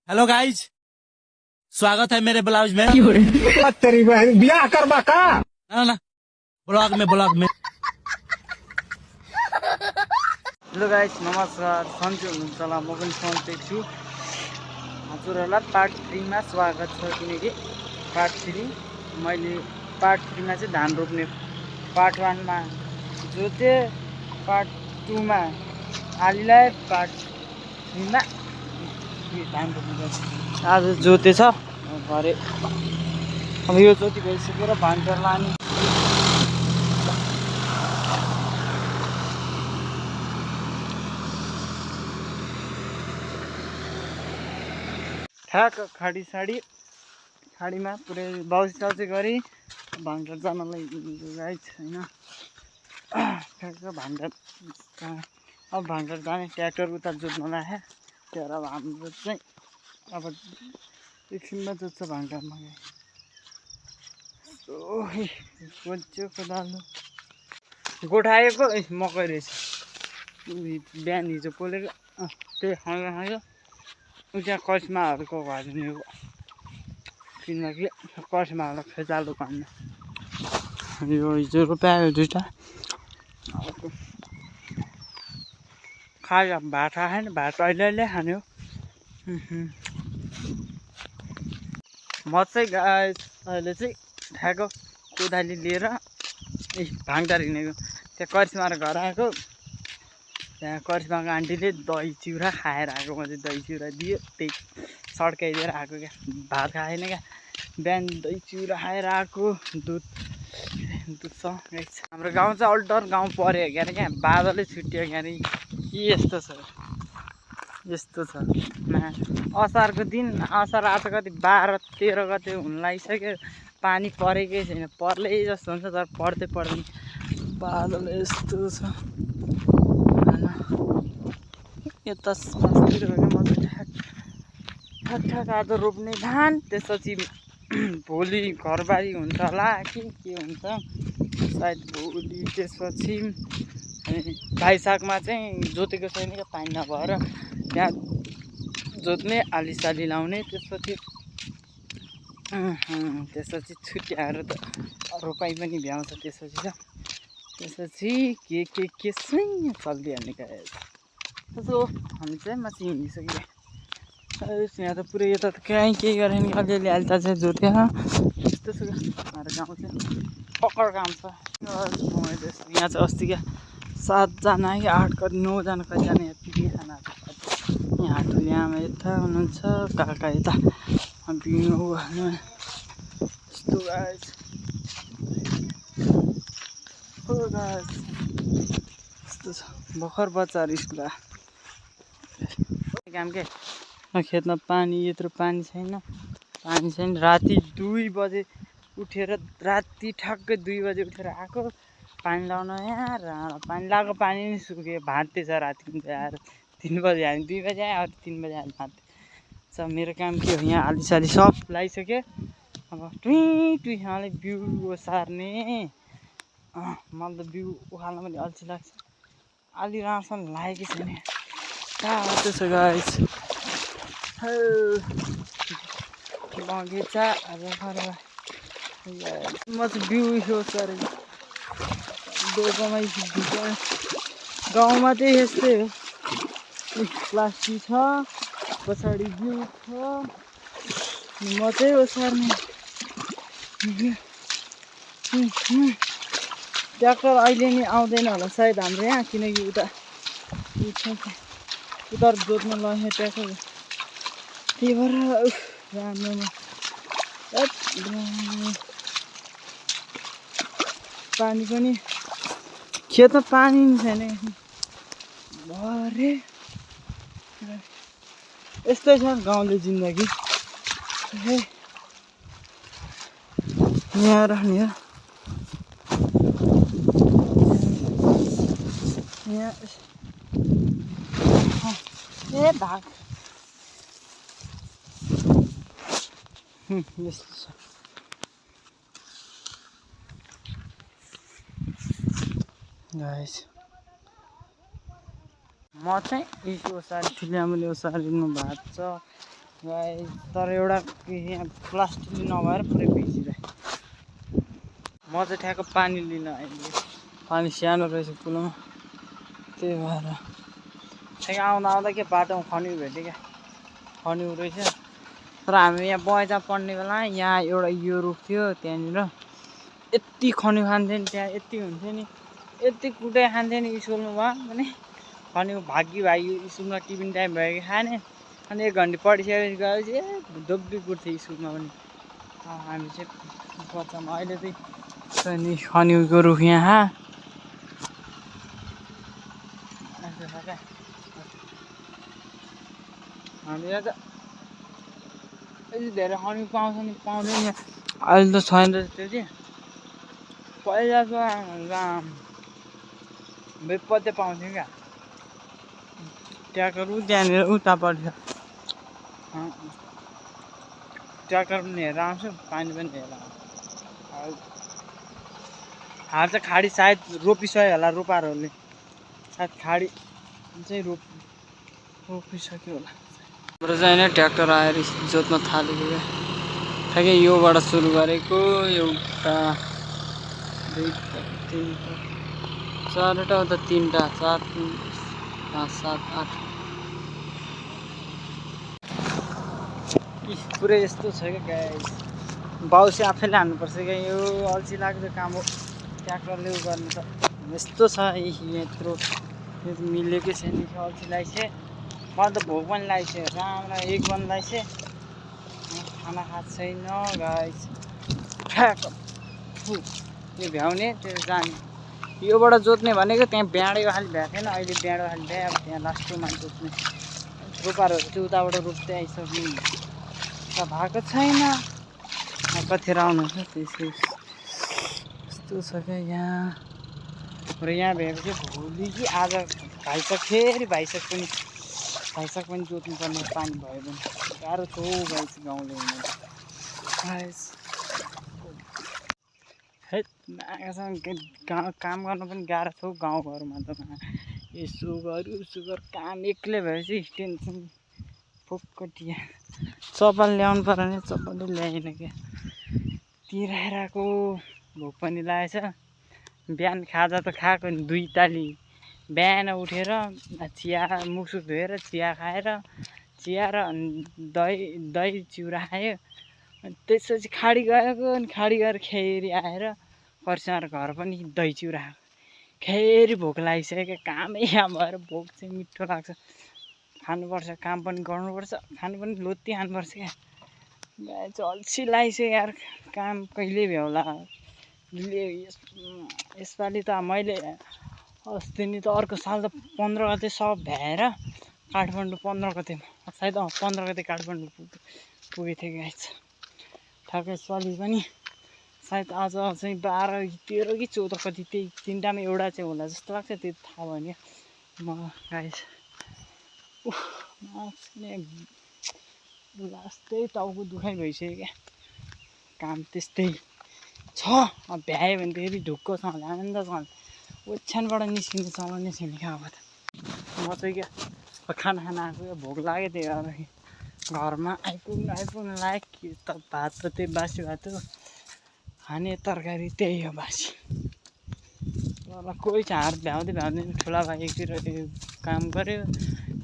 Hello guys, स्वागत है मेरे ब्लाउज में। तेरी बहन ब्याह करवा का ना ना, ब्लॉग में हेलो गाइस, नमस्कार। सन्चै हुनुहुन्छ होला? म पनि सन्चै छु। हजुरहरूलाई पार्ट 3 मा स्वागत छ। किनकि पार्ट 3 मैले पार्ट 3 मा चाहिँ धान रोप्ने, पार्ट 1 मा जोते, पार्ट 2 मा आलीलाई, पार्ट 3 मा धान रोप्ने गर्छ। आज जोते छ भरे। अब यो जोति भइसकेर भान्टर लाने। ठ्याक्क खाडीमा पुरै बाउसी गरी भान्टर जानलाई गाइस होइन। ठ्याक्क भान्टर अब भान्टर जाने ट्र्याक्टर उता जोत्न लाग्यो। त्यहाँ अब हाम्रो चाहिँ अब एकछिनमा जोत्छ भान्टरमा। खोज्यो कोदालो गोठाएको मकै रहेछ। बिहान हिजो पोलेको त्यही खायो। त्यहाँ कस्माहरूको घर नि हो, किनकि कस्माहरू खेतालो पाल्नु। यो हिजो रोप्यायो दुइटा खायो। भात खाएन, भात अहिले खाने हो। म चाहिँ गाइस अहिले चाहिँ ठ्याक्क कोदाली लिएर भाङटार हिँडेको। त्यहाँ करिश्माको घर आएको। त्यहाँ करिश्माको आन्टीले दही चिउरा खाएर आएको। मैले दही चिउरा दियो, त्यही सड्काइदिएर आएको क्या। भात खाएन क्या। बिहान दही चिउरा खाएर आएको। दुधसँग गाइस। हाम्रो गाउँ चाहिँ अल्टर गाउँ पऱ्यो क्यारे क्या। बादलै छुट्यो क्यारे। के यस्तो छ, यस्तो छ। असारको दिन, असार आज कति 12-13 गते हुन लागिसक्यो। पानी परेकै छैन। पर्लै जस्तो हुन्छ तर पर्दैन। बादल यस्तो छ। यता बस्तिर मजाले ठ्याक आज रोप्ने धान। त्यसपछि भोलि घरबारी हुन्छ होला कि के हुन्छ सायद भोलि। त्यसपछि भाइसागमा चाहिँ जोतेको छैन क्या, पानी नभएर। त्यहाँ जोत्ने, आलीसाली लाउने। त्यसपछि छुट्याएर त रोपाइ पनि भ्याउँछ। त्यसपछि के चाहिँ चलिदिइहाल्ने क्या। त्यसो हामी चाहिँ माथि हिँडिसक्यो। यहाँ त पुरै यता त केही गरेन। अलिअलि अहिले त चाहिँ जोत्यो। त्यस्तो छ हाम्रो गाउँ चाहिँ पक्का काम छ। यहाँ चाहिँ अस्ति क्या 7जना कि 8 कति 9जना कतिजना यहाँ पिकनिक खाना यहाँ ठुली आमा यता हुनुहुन्छ, काका यता बिउ हाल्नु। यस्तो गाइस यस्तो छ। भर्खर बच्चाहरू स्कुल आयो। काम के खेतमा पानी, यत्रो पानी छैन। राति 2 बजे उठेर, राति ठ्याक्कै 2 बजे उठेर आएको पानी लाउन। यहाँ पानी लगाएको पानी नि सुक्यो, भाँच्दैछ। राति आएर 3 बजे आयो, 2 बजे आयो, 3 बजे आएर भाँच्दै। मेरो काम के हो, यहाँ आलीसाली सब लगाइसकेँ। अब टुई यहाँले बिउ ओसार्ने। मलाई त बिउ उखाल्न पनि अल्छी लाग्छ। अलि राम्रोसँग लागेकै छैन। तातो छ गाइस बगैँचा। म चाहिँ बिउ ओसारेको दोकानमै। गाउँमा चाहिँ यस्तै हो। प्लास्टिक छ, पछाडि बिउ छ, म चाहिँ ओसार्ने। ट्र्याक्टर अहिले नि आउँदैन होला सायद हाम्रो यहाँ, किनकि उता जोत्न लगायो ट्र्याक्टर। त्यही भएर राम्रो पानी पनि खेतमा पानी नि छैन। भरे यस्तै छ गाउँले जिन्दगी। यहाँ राख्ने यहाँ भाग यस्तो छ गाइस। म चाहिँ ओसारी ठुली आमाले ओसारिनु भएको छ। गाइस तर एउटा यहाँ प्लास्टिकले नभएर पुरै भिजिरहेँ। म चाहिँ ठ्याक्क पानी लिन आएँ। पानी सानो रहेछ कुलोमा, त्यही भएर ठ्याक्क आउँदा आउँदा के बाटोमा खनिउ भेट्यो क्या, खनिउ रहेछ। तर हामी यहाँ बगैँचा पढ्ने बेला यहाँ एउटा यो रुख थियो, त्यहाँनिर यति खनिउ खान्थ्यो नि, त्यहाँ यति हुन्थ्यो नि, यति कुटाइ खान्थ्यो नि स्कुलमा भए पनि। खनिउ भागी स्कुलमा टिफिन टाइम भयो कि खाने, अनि 1 घन्टा पढिसकेपछि गएपछि धोब्बी कुट्थ्यो स्कुलमा पनि। हामी चाहिँ बच्चामा अहिले चाहिँ नि खनिउको रुख यहाँ हामी यहाँ त यति धेरै खनिउ पाउँछ नि, पाउँदैन अहिले त छैन रहेछ त्यो चाहिँ। पहिला त बेपत्ते पाउँथ्यो क्या, ट्र्याक्टर त्यहाँनिर उतापट्टि छ, ट्र्याक्टर पनि हेरेर आउँछु, पानी पनि हेरेर आउँछु। हाल चाहिँ खाडी सायद रोपिसक्यो होला, रोपारहरूले सायद खाडी चाहिँ रोपिसक्यो होला। हाम्रो चाहिँ होइन ट्र्याक्टर आएर जोत्न थालेको क्या, ठ्याक्कै योबाट सुरु गरेको, एउटा 2 3 4वटा उता 3टा 4 5 7 8 पुरै यस्तो छ क्या गाइस। बाउ चाहिँ आफैले हान्नुपर्छ क्या, यो अल्छी लाग्दो काम हो ट्र्याक्टरले उ गर्नु त। यस्तो छ यत्रो मिलेकै छैन, अल्छी लाग्छ। मलाई त भोक पनि लाग्छ, राम्रो 1 बन लाग्छ, खाना खाएको छैन गाइस। ठ्याक्क यो भ्याउने त्यो जाने, योबाट जोत्ने भनेको त्यहाँ ब्याँडेको खालि भ्याएको थिएन, अहिले ब्याँडो खालि भ्याए। अब त्यहाँ लास्टमा जोत्ने रोपारहरू चाहिँ उताबाट रोप्दै आइसक्ने, त भएको छैन। कतिखेर आउनुहुन्छ त्यसै यस्तो छ क्या यहाँ। र यहाँ भ्याएपछि भोलि कि आज भाइसक फेरि भाइसक पनि जोत्नुपर्ने, पानी भयो भने गाह्रो छ हौ गाइस गाउँले हुनु त। है काम गर्न पनि गाह्रो छ हौ गाउँघरमा त। यसो गर्यो उसो गर, काम एक्लै भएपछि टेन्सन फोकटिया। चप्पल ल्याउनु पर्यो भने चप्पलै ल्याएन क्या, तिराइरहेको। भोक पनि लागेछ, बिहान खाजा त खाएको नि 2 ताली। बिहान उठेर चिया मुखसुख धोएर चिया खाएर, चिया र दही चिउरा खायो। अनि त्यसपछि खाडी गएको, अनि खाडी गएर फेरि आएर पर्सिएर घर पनि दही चिउरा खाएको। फेरि भोक लागिसक्यो, कामै यहाँ भएर भोक चाहिँ मिठो लाग्छ। खानुपर्छ, काम पनि गर्नुपर्छ, खानु पनि लोत्ती खानुपर्छ क्या। गाई चाहिँ अल्छी लाग्छ यार, काम कहिले भ्याउला। यसपालि त मैले अस्ति नि त अर्को साल त 15 गते सब भ्याएर काठमाडौँ 15 गते सायद 15 गते काठमाडौँ पुगेको थिएँ गाइस। ठ्याक्कै यसपालि पनि सायद आज चाहिँ 12 13 कि 14 कति, त्यही 3टामा एउटा चाहिँ होला जस्तो लाग्छ, त्यो थाहा भएन म गाइस। लास्टै टाउको दुखाइ भइसक्यो क्या, काम त्यस्तै छ। अब भ्यायो भने फेरि ढुक्कसँगले आनन्दसँगले ओछ्यानबाट निस्किने चलाउने छैन क्या। अब त म चाहिँ क्या खाना खान आएको क्या, भोक लाग्यो, त्यही भएर घरमा आइपुग्नु लाग्यो कि त भात त त्यही बासी भात हो, खाने तरकारी त्यही हो बासी। तर कोही चाहिँ हात भ्याउँदैन, ठुला भाइ एकतिर काम गऱ्यो,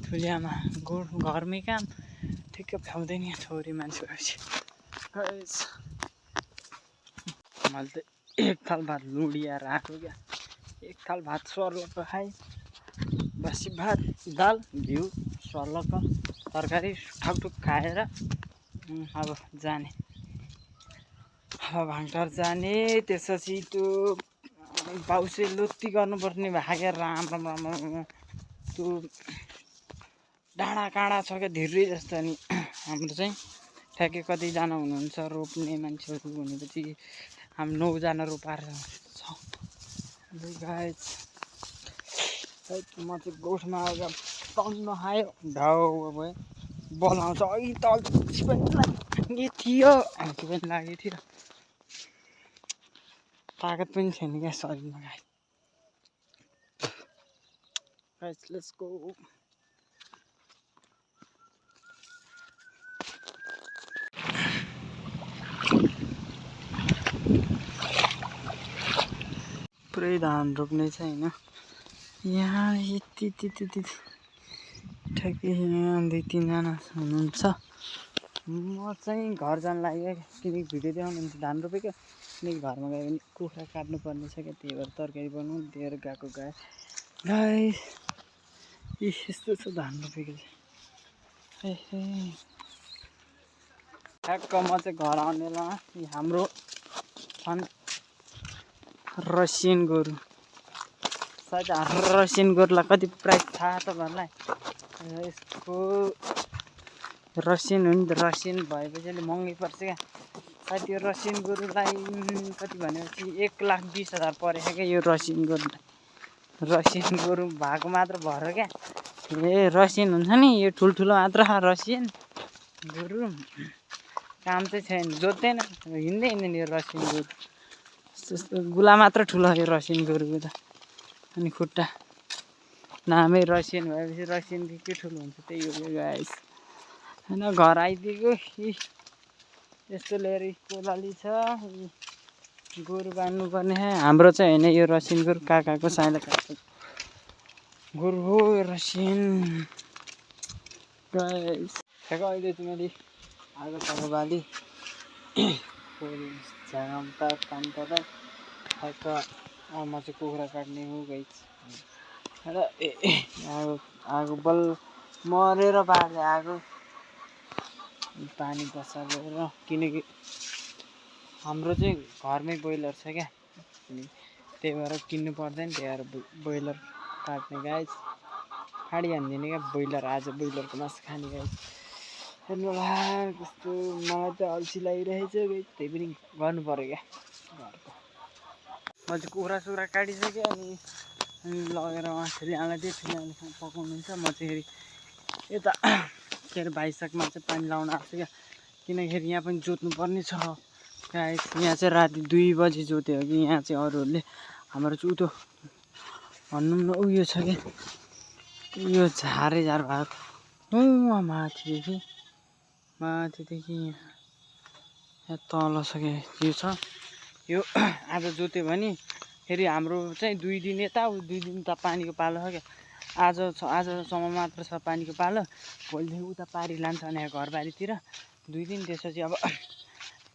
ठुली आमा घरमै काम, ठिक्क भ्याउँदैन यहाँ छोरी मान्छे भएपछि। मैले त 1 थाल भात लुडिएर आएको क्या, 1 थाल भात सर्लक्क खाएँ, बासी भात दाल घिउ सर्लक्क तरकारी ठुकठुक खाएर अब जाने, अब भाङटार जाने। त्यसपछि त्यो बाउसे लोत्ती गर्नुपर्ने भएको क्या, राम्रो त्यो डाँडा काँडा छ क्या धेरै जस्तो। अनि हाम्रो चाहिँ ठ्याक्कै कतिजना हुनुहुन्छ रोप्ने मान्छेहरू भनेपछि हामी 9 जना रोपाएर छ गाइस। म चाहिँ गोठमा आएर तन्न खायो, ढाउ भयो, बोलाउँछ अघि त अल्छी पनि लागेको थियो, तागत पनि छैन क्या शरीरमा गाइस। Let's go. पुरै धान रोप्ने छ होइन। यहाँ यति ठ्याक्कै यहाँ 2-3 जना हुनुहुन्छ। म चाहिँ घर जान लाग्यो किनकि भिडियो देखाउनुहुन्छ धान रोपेको, किनकि घरमा गयो भने कुखुरा काट्नु पर्ने छ क्या, त्यही भएर तरकारी बनाउनु दिएर गएको गाई यस्तो छ धान रोपेको चाहिँ। ठ्याक्क म चाहिँ घर आउने बेलामा हाम्रो छन् रसियन गोरु। सायद रसियन गोरुलाई कति प्राइस थाहा तपाईँहरूलाई? यसको रसियन हो नि त, रसियन भएपछि अलिक महँगै पर्छ क्या। सायद यो रसियन गोरुलाई कति भनेपछि 1,20,000 परेछ क्या यो रसियन गोरुलाई। रसियन गोरु भएको मात्र भएर क्या। ए रसियन हुन्छ नि यो ठुल्ठुलो मात्र रसियन गोरु, काम चाहिँ छैन, जोत्दैन, हिँड्दैन यो रसियन गोरु। यस्तो गुला मात्र ठुलो यो रसियन गोरुको त। अनि खुट्टा नामै रसियन भएपछि रसियन के ठुलो हुन्छ, त्यही हो गाइस होइन। घर आइदिएको यस्तो लिएर कोलाली छ, गोरु बान्नुपर्ने हाम्रो चाहिँ होइन यो रसियन गोरु, काकाको साइला काकाको गोरु हो यो रसियन गाइस। ठ्याक्क अहिले चाहिँ मैले आगो बाली झ्याम त काम पर्दा ठ्याक्क म चाहिँ कुखुरा काट्ने हो गाइस। र आगो बल मरेर बाल्ने आगो पानी बसालेर, किनकि हाम्रो चाहिँ घरमै ब्रोइलर छ क्या, त्यही भएर किन्नु पर्दैन, त्यही भएर ब्रोइलर काट्ने गाइस। फाडी हानिदिने क्या ब्रोइलर, आज ब्रोइलरको मासु खाने गाइस। हेर्नु होला कस्तो मलाई त अल्छी लागिरहेछ गाइस, त्यही पनि गर्नु पऱ्यो क्या घरको। म चाहिँ कुखुरा काटिसकेँ अनि लगेर उहाँ फेरि दिएँ, पकाउनुहुन्छ। म चाहिँ फेरि यता के अरे भाइसागमा चाहिँ पानी लाउन आएको छु क्या, किनखेरि यहाँ पनि जोत्नु पर्ने छ गाइस। यहाँ चाहिँ राति 2 बजी जोत्यो कि यहाँ चाहिँ अरूहरूले, हाम्रो चाहिँ उतो भन्नु न उयो छ क्या, यो झार भएको माथिदेखि यहाँ तल छ क्या, यो छ यो। आज जोत्यो भने फेरि हाम्रो चाहिँ 2 दिन यता 2 दिन त पानीको पालो हो क्या। आजसम्म मात्र छ पानीको पालो, भोलिदेखि उता पारी लान्छ अनि यहाँ घरबारीतिर 2 दिन। त्यसपछि अब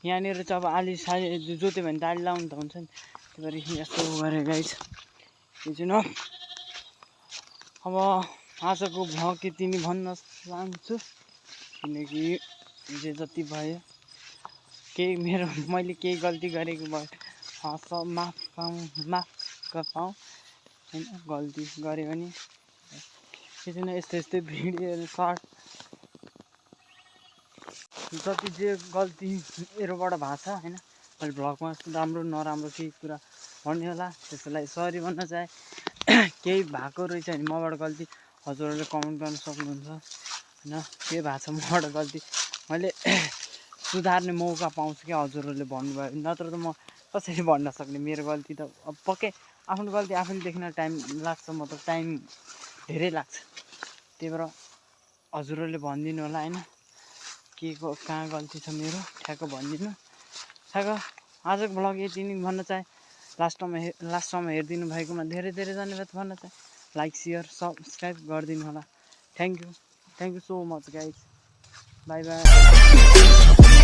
यहाँनिर चाहिँ अब आली साली जोत्यो भने त आली लाउनु त हुन्छ नि, त्यही भएर यस्तो गरेँ गाइस। यो चाहिँ अब आजको भ्लग यति नै भन्न चाहन्छु, किनकि जे जति भयो मैले केही गल्ती गरेको भए माफ पाऊँ होइन, गल्ती गऱ्यो भने। त्यसरी नै यस्तै भिडियोहरू सर्ट जति जे गल्ती मेरोबाट भएको छ होइन, मैले भ्लगमा राम्रो नराम्रो केही कुरा भन्ने होला, त्यसलाई सरी भन्न चाहे। केही भएको रहेछ भने मबाट गल्ती हजुरहरूले कमेन्ट गर्न सक्नुहुन्छ होइन। के भएको छ मबाट गल्ती मैले सुधार्ने मौका पाउँछु क्या हजुरहरूले भन्नुभयो भने, नत्र त म कसरी भन्न सक्ने। मेरो गल्ती त अब पक्कै आफ्नो गल्ती आफैले देख्न टाइम लाग्छ, मतलब टाइम धेरै लाग्छ, त्यही भएर हजुरहरूले भनिदिनु होला होइन, के को कहाँ गल्ती छ मेरो, ठ्याक्क भनिदिनु। ठ्याक्क आजको भ्लग यति नै भन्न चाहे। लास्टसम्म हेरिदिनु भएकोमा धेरै धन्यवाद भन्न चाहे। लाइक सेयर सब्सक्राइब गरिदिनु होला। Thank you so much guys, by by.